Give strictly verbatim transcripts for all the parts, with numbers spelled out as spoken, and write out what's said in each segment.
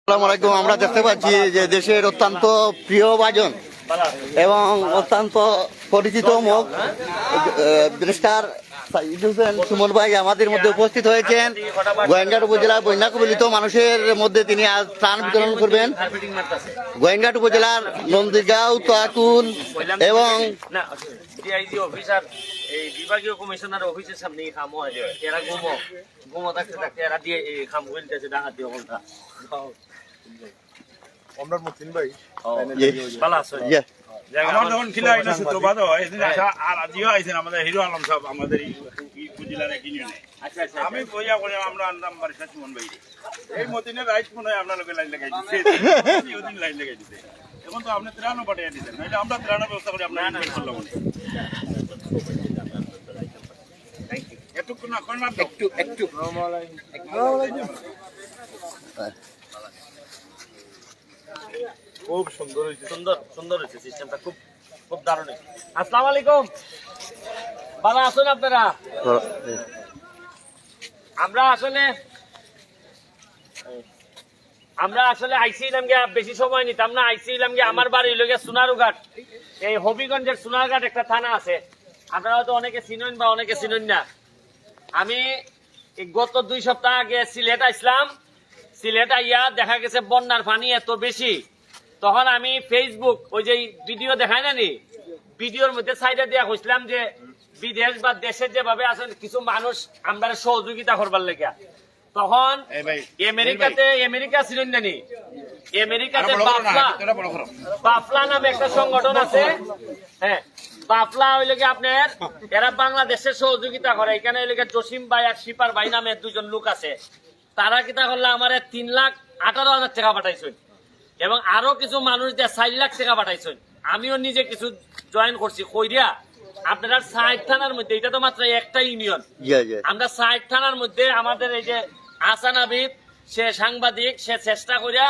আসসালামু আলাইকুম। আমরা দেখতে পাচ্ছি যে দেশের অত্যন্ত প্রিয় ভাজন এবং অত্যন্ত পরিচিত মুখ, আহ, ব্যারিস্টার সাইদ হোসেন সুমন ভাই আমাদের মধ্যে উপস্থিত হয়েছেন। গোয়াইনঘাট উপজেলার বন্যা কবলিত মানুষের মধ্যে তিনি আজ ত্রাণ বিতরণ করবেন। গোয়াইনঘাট উপজেলার নন্দীগাঁও, তাতুল এবং না, ডিআইজি অফিস আর এই বিভাগীয় কমিশনার অফিসের সামনে এই কাম হয়। এরা ঘুমো, ঘুমো থাকতে থাকতে এরা দিয়ে এই কাম হইতেছে ডাকাতি অবস্থা। আমরা মতিন ভাই। ভালো আছো? ইয়ে, যাক, আমার আমার যখন খিলা আইলো সূত্রপাত হয়, এদিন আসা আর আজিও আইছেন আমাদের হিরো আলম সাহেব, আমাদের এই, এই উপজেলার এক ইউনিয়নে। আচ্ছা আচ্ছা। আমি বইয়া করে আমরা আনলাম বারিশা সুমন ভাই। এই মতিনের রাইট মনে হয় আপনার লোকের লাইন লাগাই দিচ্ছে। ওদিন লাইন লাগাই দিচ্ছে। এখন তো আপনি ত্রাণও পাঠিয়ে দিচ্ছেন, নাহলে আমরা ত্রাণের ব্যবস্থা করে আপনার ইনভাইট করলাম। একটু না কর মার দাও। একটু একটু খুব সুন্দর হয়েছে। সুন্দর, সুন্দর হয়েছে সিস্টেমটা, খুব খুব দারুণ হয়েছে। আসসালামু আলাইকুম, ভালো আছেন আপনারা? আমরা আসলে আমরা আসলে আইছিলাম গিয়া, বেশি সময় নিতাম না। আইছিলাম গিয়া, আমার বাড়ি হইল গিয়া সোনারুঘাট, এই হবিগঞ্জের সোনারঘাট একটা থানা আছে, আপনারা হয়তো অনেকে চিনেন বা অনেকে চিনেন না। আমি এই গত দুই সপ্তাহ আগে সিলেট আইছিলাম। সিলেট আইয়া দেখা গেছে বন্যার পানি এত বেশি, তখন আমি ফেসবুক ওই যে ভিডিও দেখায় না নি, ভিডিওর মধ্যে সাইডে দিয়া কইছিলাম যে বিদেশ বা দেশে যেভাবে আছেন কিছু মানুষ আমরা সহযোগিতা করবার লেগে। তখন এই ভাই, আমেরিকাতে, আমেরিকা ছিলেন জানি, আমেরিকাতে আরো বড় করো না, বাফলা, এটা বড় করো। বাফলা নামে একটা সংগঠন আছে। হ্যাঁ, বাফলা হইলে কি আপনার, এরা বাংলাদেশে সহযোগিতা করে। এখানে হইলে কি জসিম ভাই আর শিপার ভাই নামে দুজন লোক আছে। তারা কিতা করলে আমারে তিন লাখ আঠারো হাজার টাকা পাঠাইছেন এবং আরো কিছু মানুষ দিয়ে চার লাখ টাকা পাঠাইছেন। আমিও নিজে কিছু জয়েন করছি কইরা। আপনারা সাইট থানার মধ্যে, এটা তো মাত্র একটা ইউনিয়ন, ইয়ে, ইয়ে। আমরা সাইট থানার মধ্যে আমাদের এই যে আসান হাবিব, সে সাংবাদিক, সে চেষ্টা করিয়া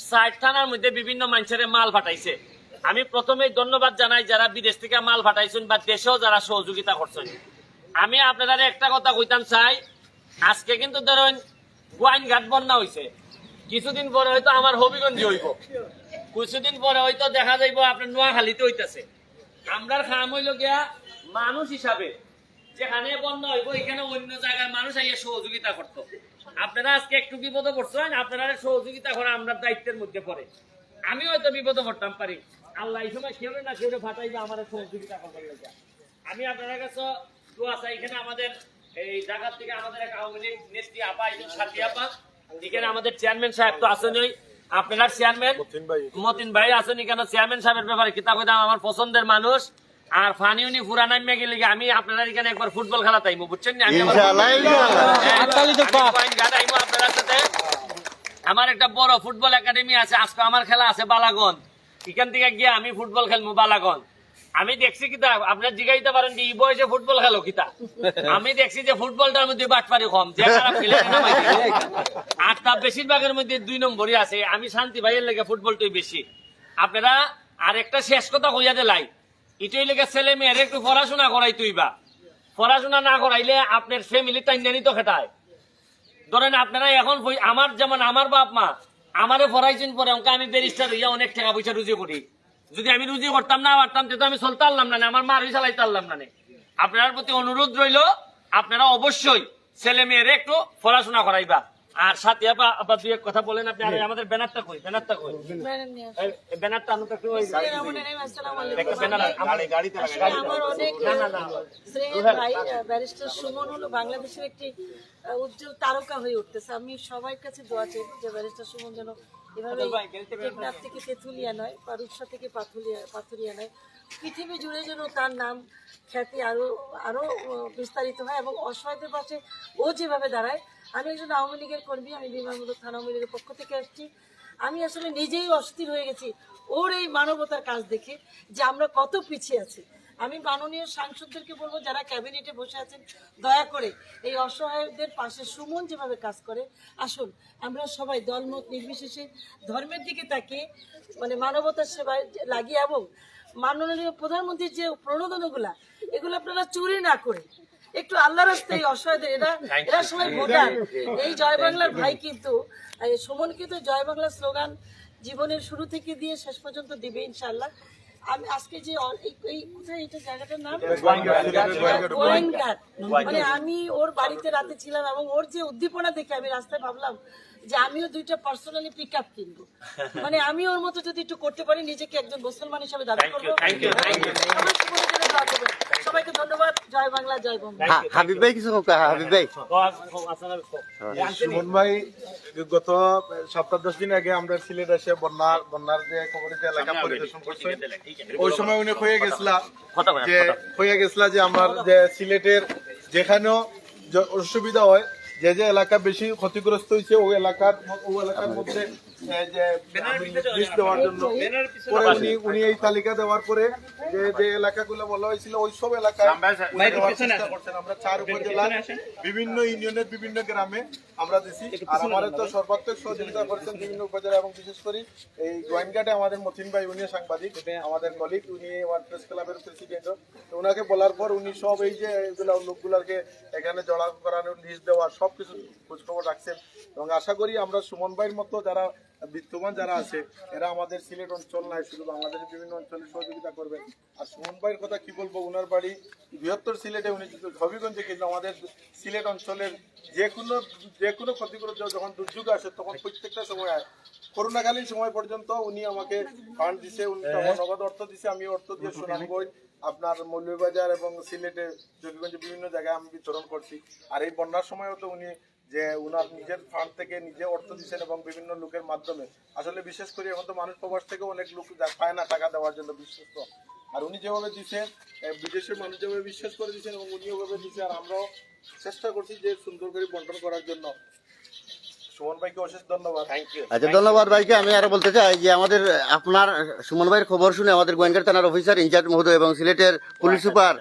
সাইট থানার মধ্যে বিভিন্ন মানুষের মাল পাঠাইছে। আমি প্রথমেই ধন্যবাদ জানাই যারা বিদেশ থেকে মাল পাঠাইছেন বা দেশেও যারা সহযোগিতা করছেন। আমি আপনারা একটা কথা কইতাম চাই, আজকে কিন্তু ধরেন গোয়াইনঘাট বন্যা হইছে, কিছুদিন পরে হয়তো আমার হবিগঞ্জে হইব, কিছুদিন পরে হয়তো দেখা যাইব আপনার নোয়াখালীতে হইতাছে। আমরার কাম হইল গিয়া মানুষ হিসাবে যেখানে বন্যা হইব, এখানে অন্য জায়গার মানুষ আইয়া সহযোগিতা করতো। আপনারা আজকে একটু বিপদে পড়ছেন, আপনারা সহযোগিতা করা আমরা দায়িত্বের মধ্যে পড়ে। আমি হয়তো বিপদে পড়তাম পারি, আল্লাহ এই সময় কেউ না কেউ পাঠাইবে আমার সহযোগিতা করবার লাগি। আমি আপনার কাছে দোয়া চাই, এখানে আমাদের এই জায়গা থেকে আমাদের এক আওয়ামী লীগ নেত্রী আপা, একজন সাথী আপা, এখানে আমাদের চেয়ারম্যান সাহেব তো আছেনই, আপনার চেয়ারম্যান মতিন ভাই। মতিন ভাই আছেন, এখানে চেয়ারম্যান সাহেবের ব্যাপারে কিতা কইতাম, আমার পছন্দের মানুষ। আর পানি উনি পুরা নামিয়া গেলে কি আমি আপনার এখানে একবার ফুটবল খেলা তাইমু, বুঝছেন নি? আমি আমার ইনশাআল্লাহ, ইনশাআল্লাহ। হ্যাঁ, আমি গোয়াইনঘাট আইমু আপনার সাথে। আমার একটা বড় ফুটবল একাডেমি আছে, আজকে আমার খেলা আছে বালাগঞ্জ, এখান থেকে গিয়ে আমি ফুটবল খেলমু বালাগঞ্জ। আমি দেখছি কিতা, আপনার জিগাইতে পারেন যে এই বয়সে ফুটবল খেলো কিতা। আমি দেখছি যে ফুটবলটার মধ্যে বাটপারি কম, যে খারাপ খেলে না ভাই। আর তা বেশিরভাগের মধ্যে দুই নম্বরই আছে। আমি শান্তি ভাইয়ের লেগে ফুটবলটাই বেশি। আপনারা আর একটা শেষ কথা কইয়া দিলাই, এটাই লেগে ছেলে মেয়ের একটু পড়াশোনা করাই তুইবা। পড়াশোনা না করাইলে আপনার ফ্যামিলি টাইনজানি তো খেটায়। ধরেন আপনারা এখন বই-, আমার যেমন আমার বাপ মা আমারে পড়াইছেন পরে, ওকে আমি ব্যারিস্টার হইয়া অনেক টাকা পয়সা রুজি করি। যদি আমি রুজি করতাম না পারতাম, তে তো আমি চলতে পারলাম না, আমার মারই চালাইতে পারলাম না। আপনার প্রতি অনুরোধ রইল, আপনারা অবশ্যই ছেলে মেয়েরে একটু পড়াশোনা করাইবা। আর সাথে আপা, আপা দুই এক কথা বলেন আপনি, আর আমাদের ব্যানারটা কই, ব্যানারটা কই? ব্যানার নিয়ে আসো। এই, এই ব্যানারটা আনতে একটু ওই বিসমিল্লাহির রহমানির রহিম, আসসালামু আলাইকুম। একটা ব্যানার আমার আসলে আমার অনেক না, না, না। স্নেহের ভাই আহ, ব্যারিস্টার সুমন হলো বাংলাদেশের একটি আহ, উজ্জ্বল তারকা হয়ে উঠতেছে। আমি সবাই কাছে দোয়া চাইব যে ব্যারিস্টার সুমন যেন এভাবে টেকনাফ থেকে তেঁতুলিয়া নয় বা রূপসা থেকে পাথুলিয়া পাথুরিয়া নয়, পৃথিবী জুড়ে যেন তার নাম খ্যাতি আরো আরো আহ, বিস্তারিত হয় এবং অসহায়দের পাশে ও যেভাবে দাঁড়ায়। আমি একজন আওয়ামী লীগের কর্মী, আমি বিমানবন্দর থানা আওয়ামী লীগের পক্ষ থেকে আসছি। আমি আসলে নিজেই অস্থির হয়ে গেছি ওর এই মানবতার কাজ দেখে, যে আমরা কত পিছিয়ে আছি। আমি মাননীয় সাংসদদেরকে বলবো, যারা ক্যাবিনেটে বসে আছেন, দয়া করে এই অসহায়দের পাশে সুমন যেভাবে কাজ করে, আসুন আমরা সবাই দলমত নির্বিশেষে ধর্মের দিকে তাকিয়ে, মানে, মানবতার সেবায় লাগি এবং মাননীয় প্রধানমন্ত্রীর যে প্রণোদনাগুলা, এগুলো আপনারা চুরি না করে একটু আল্লাহর রাস্তায় এই অসহায়দের, এরা এরা সবাই ভোটার। এই জয় বাংলার ভাই কিন্তু, এই সুমনকে তো জয় বাংলা স্লোগান জীবনের শুরু থেকে দিয়ে শেষ পর্যন্ত দিবে ইনশাআল্লাহ। আমি আজকে যে অ- এই এই কোথায় এটা জায়গাটার নাম? গোয়েনঘাট। মানে আমি ওর বাড়িতে রাতে ছিলাম এবং ওর যে উদ্দীপনা দেখে আমি রাস্তায় ভাবলাম যে আমিও দুইটা পার্সোনালি পিক আপ কিনবো। মানে আমি ওর মতো যদি একটু করতে পারি, নিজেকে একজন মুসলমান হিসেবে দাবি করবো। সবাই সুমনের জন্য দোয়া করবেন। সবাইকে ধন্যবাদ। জয় বাংলা, জয় বঙ্গ। হ্যাঁ, হাবিব ভাই কিছু কউক্কা, হ্যাঁ, হাবিব ভাই। সুমন ভাই, গত সপ্তাহ দশ দিন আগে আমরা সিলেট এসে বন্যা বন্যার যে কবলিত এলাকা পরিদর্শন করছেন, ওই সময় উনি কইয়া গেছিলা যে কইয়া গেছিলা যে আমার যে সিলেটের যেখানেও যে অসুবিধা হয়, যে যে এলাকা বেশি ক্ষতিগ্রস্ত হয়েছে, ওই এলাকার ওই এলাকার মধ্যে এই যে লিস্ট দেওয়ার জন্য পরে উনি উনি এই তালিকা দেওয়ার পরে যে যে এলাকাগুলো বলা হয়েছিল ওই সব এলাকায় উনি দেওয়ার চেষ্টা করছেন। আমরা চার উপজেলার বিভিন্ন ইউনিয়নের বিভিন্ন গ্রামে আমরা দিছি। আর আমাদের তো সর্বাত্মক সহযোগিতা করছেন বিভিন্ন উপজেলা এবং বিশেষ করে এই গোয়েনঘাটে আমাদের মতিন ভাই, উনিও সাংবাদিক, আমাদের কলিগ, উনি আমার প্রেস ক্লাবের প্রেসিডেন্টও। তো ওনাকে বলার পর উনি সব এই যে এগুলা লোকগুলাকে এখানে জড়া করানোর লিস্ট দেওয়া, সবকিছু খোঁজখবর রাখছেন। এবং আশা করি আমরা সুমন ভাইয়ের মতো যারা বিত্তবান যারা আছে, এরা আমাদের সিলেট অঞ্চল নয়, শুধু বাংলাদেশের বিভিন্ন অঞ্চলে সহযোগিতা করবেন। আর সুমন ভাইয়ের কথা কি বলবো, ওনার বাড়ি বৃহত্তর সিলেটে, উনি হবিগঞ্জে, কিন্তু আমাদের সিলেট অঞ্চলের যে কোনো যে কোনো ক্ষতিগ্রস্ত যখন দুর্যোগ আসে তখন প্রত্যেকটা সময় আয়। করোনাকালীন সময় পর্যন্ত উনি আমাকে ফান্ড দিছে, উনি তখন নগদ অর্থ দিছে, আমি অর্থ দিয়ে সুনামগঞ্জ, আপনার মৌলভীবাজার এবং সিলেটে হবিগঞ্জে বিভিন্ন জায়গায় আমি বিতরণ করছি। আর এই বন্যার সময়ও তো উনি যে উনার নিজের ফান্ড থেকে নিজে অর্থ দিচ্ছেন এবং বিভিন্ন লোকের মাধ্যমে। আসলে বিশেষ করে এখন তো মানুষ প্রবাস থেকে অনেক লোক যা-, পায় না টাকা দেওয়ার জন্য বিশ্বস্ত। আর উনি যেভাবে দিচ্ছেন, এ, বিদেশের মানুষ যেভাবে বিশ্বাস করে দিচ্ছেন এবং উনি ওভাবে দিচ্ছেন, আর আমরাও চেষ্টা করছি যে সুন্দর করে বন্টন করার জন্য। সুমন ভাইকে অশেষ ধন্যবাদ। Thank you. আচ্ছা, ধন্যবাদ ভাইকে। আমি আরো বলতে চাই যে আমাদের আপনার সুমন ভাইয়ের খবর শুনে আমাদের গোয়েনঘাট থানার অফিসার ইনচার্জ মহোদয় এবং সিলেটের পুলিশ সুপার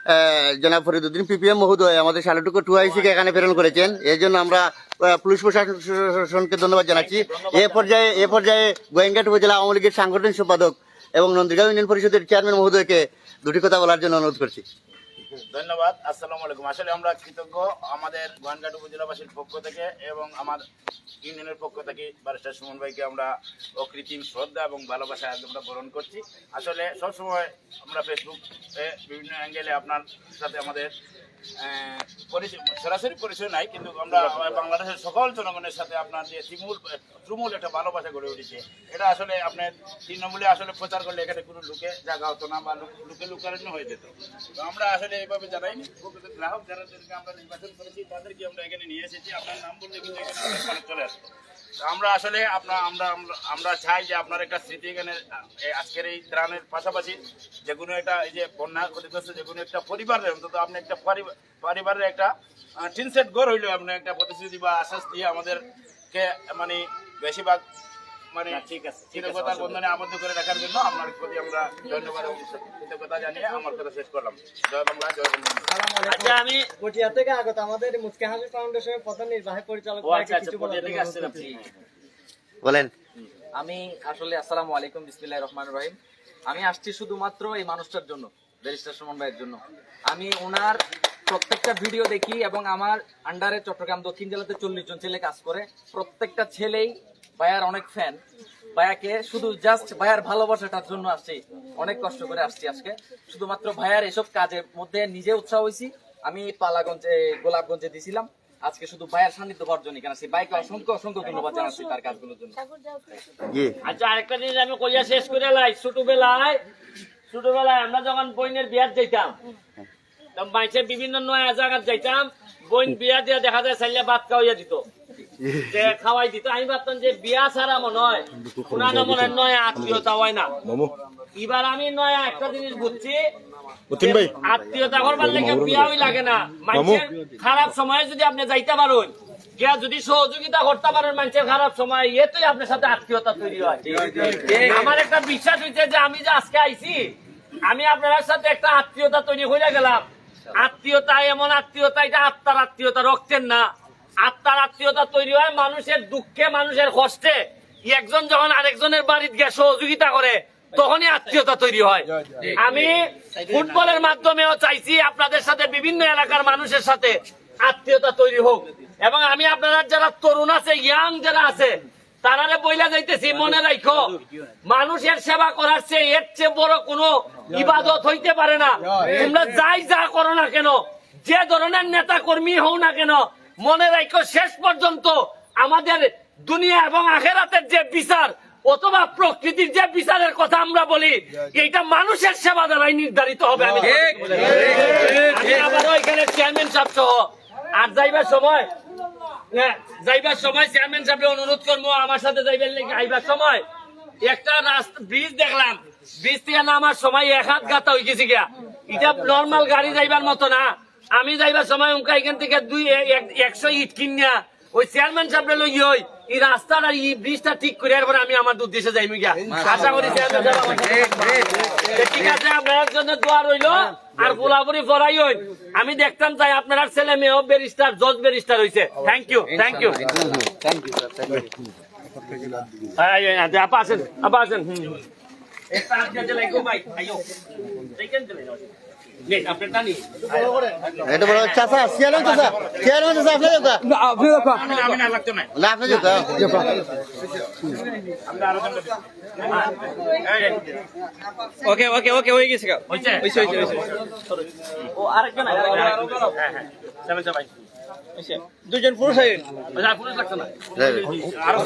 আহ, জনাব ফরিদুদ্দিন পিপিএম মহোদয় আমাদের শালটুকু টু আইসিকে এখানে প্রেরণ করেছেন। এর জন্য আমরা আহ, পুলিশ প্রশাসনকে ধন্যবাদ জানাচ্ছি। এ পর্যায়ে এ পর্যায়ে গোয়েনঘাট উপজেলা আওয়ামী লীগের সাংগঠনিক সম্পাদক এবং নন্দীগ্রাম ইউনিয়ন পরিষদের চেয়ারম্যান মহোদয়কে দুটি কথা বলার জন্য অনুরোধ করছি। ধন্যবাদ। আসসালামু আলাইকুম। আসলে আমরা কৃতজ্ঞ আমাদের গোয়েনঘাট উপজেলাবাসীর পক্ষ থেকে এবং আমার ইউনিয়নের পক্ষ থেকে ব্যারিস্টার সুমন ভাইকে আমরা অকৃত্রিম শ্রদ্ধা এবং ভালোবাসা আমরা বরণ করছি। আসলে সবসময় আমরা ফেসবুকে বিভিন্ন অ্যাঙ্গেলে আপনার সাথে আমাদের আহ, পরিচয়, সরাসরি পরিচয় নাই, কিন্তু আমরা বাংলাদেশের সকল জনগণের সাথে আপনার যে তৃণমূল তৃণমূল একটা ভালোবাসা গড়ে উঠেছে। এটা আসলে আপনার তৃণমূলে আসলে প্রচার করলে এখানে কোনো লোকে জায়গা হতো না বা লোক- লোকে লোকারণ্য হয়ে যেত। তো আমরা আসলে এইভাবে জানাই গ্রাহক যারা যাদেরকে আমরা নির্বাচন করেছি তাদেরকে আমরা এখানে নিয়ে এসেছি। আপনার নাম বললে কিন্তু এখানে আমাদের কানেক্ট চলে আসবে। তো আমরা আসলে আপনার আমরা আমরা আমরা চাই যে আপনার একটা স্মৃতি এখানে আহ, এই আজকের এই ত্রাণের পাশাপাশি যে কোনো একটা এই যে বন্যা ক্ষতিগ্রস্ত যে কোনো একটা পরিবারের অন্তত আপনি একটা পরিবার পরিবারের একটা টিন সেট ঘর হইলেও আপনি একটা প্রতিশ্রুতি বা আশ্বাস দিয়ে আমাদেরকে মানে বেশিরভাগ মানে ঠিক আছে, ঠিক আছে, কৃতজ্ঞতার অসংখ্য বন্ধনে আবদ্ধ করে রাখার জন্য আপনার প্রতি আমরা ধন্যবাদ এবং কৃতজ্ঞতা জানিয়ে আমার কথা শেষ করলাম। জয় বাংলা, জয় বঙ্গবন্ধু। আচ্ছা, আমি পটিয়া থেকে আগত আমাদের মুচকি হাসি ফাউন্ডেশনের প্রধান নির্বাহী পরিচালক ও ভাইকে আচ্ছা আচ্ছা, কিছু পটিয়া বলার থেকে জন্য আসছিলাম। অনুরোধ করছি। বলেন। আমি আসলে, আসসালামু আলাইকুম, বিসমিল্লাহির রহমানির রহিম। আমি আসছি শুধুমাত্র এই মানুষটার জন্য, ব্যারিস্টার সুমন ভাইয়ের জন্য। আমি ওনার প্রত্যেকটা ভিডিও দেখি এবং আমার আন্ডারে চট্টগ্রাম দক্ষিণ জেলাতে চল্লিশ জন ছেলে কাজ করে। প্রত্যেকটা ছেলেই ভাইয়ার অনেক ফ্যান। ভাইয়াকে শুধু জাস্ট ভাইয়ার ভালোবাসাটার জন্য আসছি, অনেক কষ্ট করে আসছি আজকে। শুধুমাত্র ভাইয়ার এসব কাজের মধ্যে নিজে উৎসাহ হয়েছি। আমি পালাগঞ্জে, গোলাপগঞ্জে দিছিলাম, আজকে শুধু ভাইয়ার সান্নিধ্য অর্জন এখানে আছি। ভাইকে অসংখ্য অসংখ্য ধন্যবাদ জানাচ্ছি তার কাজগুলোর জন্য। জি। আচ্ছা, আরেকটা জিনিস আমি কইয়া শেষ করে লাই। ছোটবেলায়, ছোটবেলায় আমরা যখন বইনের বিয়াত যাইতাম, তো মাইসে বিভিন্ন নয়া জায়গাত যাইতাম, বইন বিয়া দিয়া দেখা যায় চাইলে ভাত খাওয়াইয়া দিত, যে খাওয়াই দিত। আমি ভাবতাম যে বিয়া ছাড়া মনে হয় পুরানো মনে হয় নয়া আত্মীয়তা হয় না। এবার আমি নয়া একটা জিনিস বুঝছি, আত্মীয়তা করবার লেগে বিয়া ওই লাগে না। মানুষের খারাপ সময়ে যদি আপনি যাইতে পারেন, গিয়া যদি সহযোগিতা করতে পারেন মানুষের খারাপ সময়, এতেই আপনার সাথে আত্মীয়তা তৈরি হয়। আমার একটা বিশ্বাস হইছে যে আমি যে আজকে আইছি, আমি আপনার সাথে একটা আত্মীয়তা তৈরি হইয়া গেলাম। আত্মীয়তা এমন আত্মীয়তা, এটা আত্মার আত্মীয়তা, রক্তের না। আত্মার আত্মীয়তা তৈরি হয় মানুষের দুঃখে, মানুষের কষ্টে। একজন যখন আরেকজনের বাড়িতে গিয়ে সহযোগিতা করে, তখনই আত্মীয়তা তৈরি হয়। আমি ফুটবলের মাধ্যমেও চাইছি আপনাদের সাথে, বিভিন্ন এলাকার মানুষের সাথে আত্মীয়তা তৈরি হোক। এবং আমি আপনারা যারা তরুণ আছে, ইয়াং যারা আছে, তারারে বইলা যাইতেছি, মনে রাখো, মানুষের সেবা করার চেয়ে এর চেয়ে বড় কোনো ইবাদত হইতে পারে না। তোমরা যাই যা করো না কেন, যে ধরনের নেতা কর্মী হও না কেন, মনে রাখো, শেষ পর্যন্ত আমাদের দুনিয়া এবং আখেরাতের যে বিচার অথবা প্রকৃতির যে বিচারের কথা আমরা বলি, এইটা মানুষের সেবা দ্বারাই নির্ধারিত হবে। আমি আমি আবারও এখানে চেয়ারম্যান সাহেব সহ আর যাইবার সময়, হ্যাঁ, যাইবার সময় চেয়ারম্যান সাহেবকে অনুরোধ করবো, আমার সাথে যাইবার লেগে আইবার সময় একটা রাস্তা, ব্রিজ দেখলাম, ব্রিজ থেকে নামার সময় এক হাত গাতা হয়ে গেছে গিয়া। এটা নরমাল গাড়ি যাইবার মতো না। আমি যাইবার সময় উনকা এখান থেকে দুই এ- এক- একশো ইট কিনিয়া ওই চেয়ারম্যান সাহেবরে লই ওই এই রাস্তাটা, এই ব্রিজটা ঠিক করে এরপরে আমি আমার উদ্দেশ্যে যাইমু গিয়া। আশা করি চেয়ারম্যান সাহেব আমার সাথে থাকবা। তো ঠিক আছে, আপনার জন্য দোয়া রইল। আর পুরাপুরি ফরাই হইন। আমি দেখতাম চাই আপনার ছেলে মেয়েও ব্যারিস্টার, জজ ব্যারিস্টার হইছে। Thank you, thank you. Thank you sir, thank you. আপা আছেন, আপা আছেন। হুম। একটা হাত দিয়ে লাগো ভাই, আইও। দেখেন তো ভাই। নে, আপনারটা নি। এটা বড় চাচা, চেয়ারম্যান চাচা, চেয়ারম্যান চাচা, আপনি যাতা? আপনি দেখো। আমি না লাগতো না। না, আপনি যাতা? ওকে, ওকে, ওকে, হয়ে গেছে গা। হইছে? হইছে, হইছে, হইছে। ও আরেকজন আইছে। হ্যাঁ, হ্যাঁ। চেয়ারম্যান সাহেব আইছে। হইছে। দুজন পুরুষ আইন। আচ্ছা, পুরুষ লাগতো না। আরো